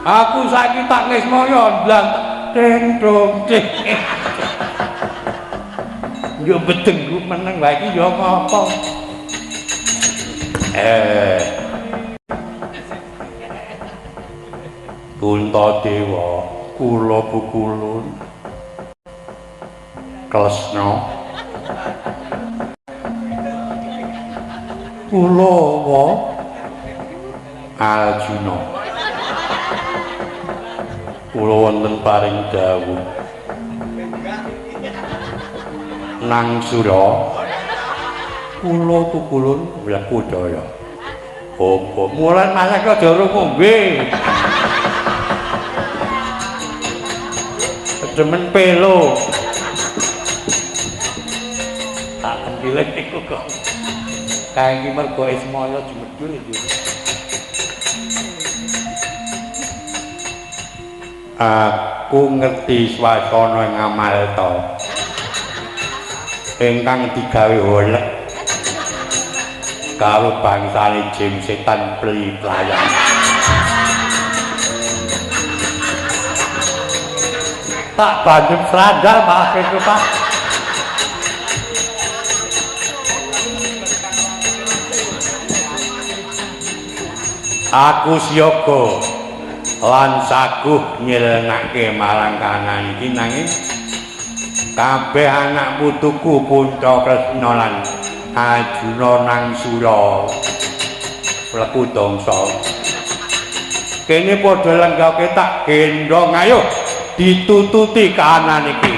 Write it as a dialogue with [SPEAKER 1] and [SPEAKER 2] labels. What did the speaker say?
[SPEAKER 1] Aku saiki tak ngesmaya ndang ding dong ding. Yo bedengku meneng wae iki yo ngopo? Puntadewa kula pukulun Kresna kula wa Arjuna kula wonten paring dawuh nang sura kula pukulun Wrekodara. Apa mulan malah aja ngombe. Demen pelo. Tak kempile iku kok. Kae iki mergo Ismaya jumedhur iki. Aku ngerti swasana ing Amarta. Ingkang digawe holek karo bangsane jin setan pli playan. Tak banjem serandal maaf itu Pak. Aku siaga lan saguh nyelenake marang kahanan iki nanging kabeh anak putuku Punca Kresna lan Arjuna nang Sura Wrekudangsa. Kene padha lenggahke tak gendhong ayo ditututi kahanan iki.